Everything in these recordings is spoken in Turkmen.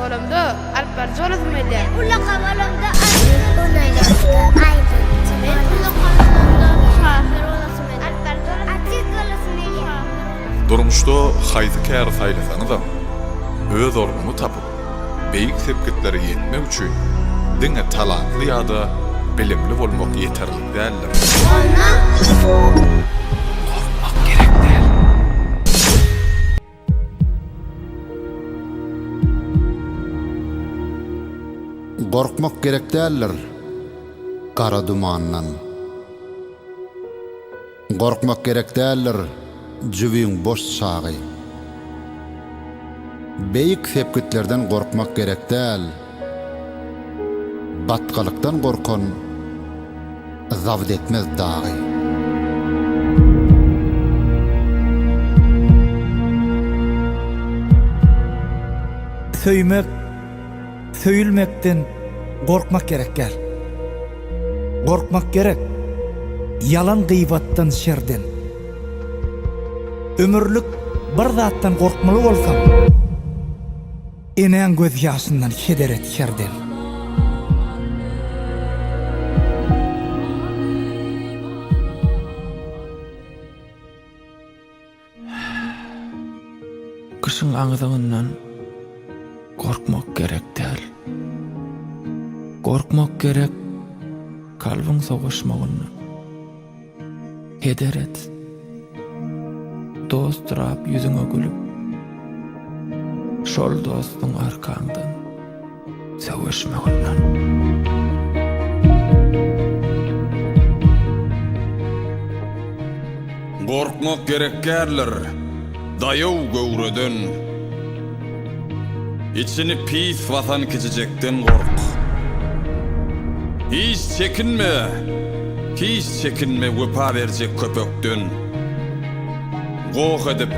bolamda, alyp baryjy bolasym gelýär. Men ullakan bolamda artist bolasym aýdymçy Men ullakan bolamda şahyr bolasym gelýär. Alyp baryjy bolasym Artist bolasym gelýär. Durmuşda haýsy käri saýlasaňyzam, öz ornuňy tapyp, beýik sepgitlere ýetmek üçin diňe talantly ýa-da bilimli bolmak ýeterlik däldir. Ondan Gorkmak gerek däl. Gorkmak gerek däldir gara dumandan. Gorkmak gerek däldir jübiň boş çagy. Beýik sepgitlerden gorkmak gerek däl. Batgalykdan gorkan zabt etmez dagy. Söýmek, söýülmekden gorkmak gerek däl. Gorkmak gerek ýalan gybatdan şerden. Ömürlik bir zatdan gorkmaly bolsaň. Enäň gözýaşyndan heder et herden. Gyşyň aňzagyndan gorkmak gerek däl. Gorkmak gerek kalbyň sowaşmagyndan. Heder et. Dosturap ýüzüňe gülüp, Şol dostuň arkaňdan sögüşmeginden. Gorkmak gerek däldir daýaw göwreden. Içini pis basan kiçijekden gork. Hiç çekinme, hiç çekinme wepa berjek köpekden. Goh edip,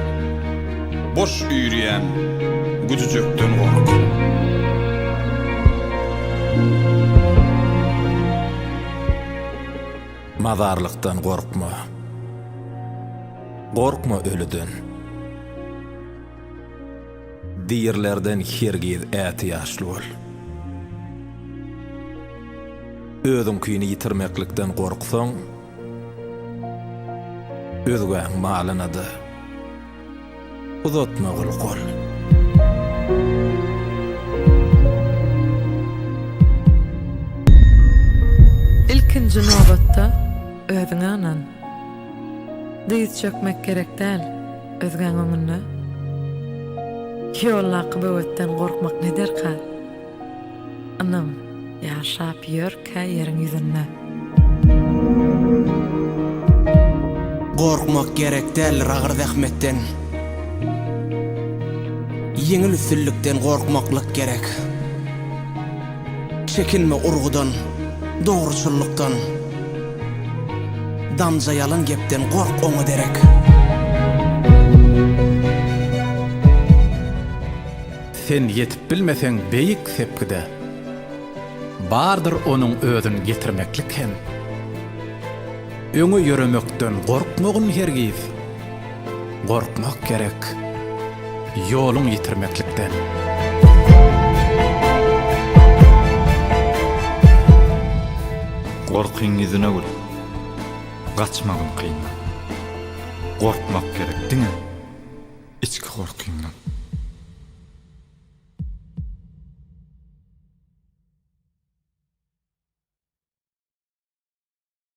boş üýrýän güjüjekden gork. Mazarlykdan gorkma. Gorkma ölüden. Dirilerden hergiz ätiýaçly bol. Özüňkini ýitirmeklikden gorksaň, özgäň malyna-da uzatmagyl gol. Ilkinji nobatda özüňe ynan. Dyz çökmek gerek däl özgäň öňünde. Ýoldaky böwetden gorkmak ne derkar. Ynam ýaşap ýörkä ýeriň ýüzünde. Gorkmak gerek däldir agyr zähmetden. Ýeňil üstünlikden gorkmaklyk gerek. Çekinme urgudan, dogruçyllykdan. Damja ýalan gepden gork oňa derek. Sen ýetip bilmeseň beýik sepgide, Bardyr onuň özün getirmeklik hem. Öňe ýöremekden gorkmagyn hergiz, Gorkmak gerek ýoluň ýitirmeklikden. Gorkyň ýüzüne gül, gaçmagyn kyndan. Gorkmak gerek diňe içki gorkyňdan.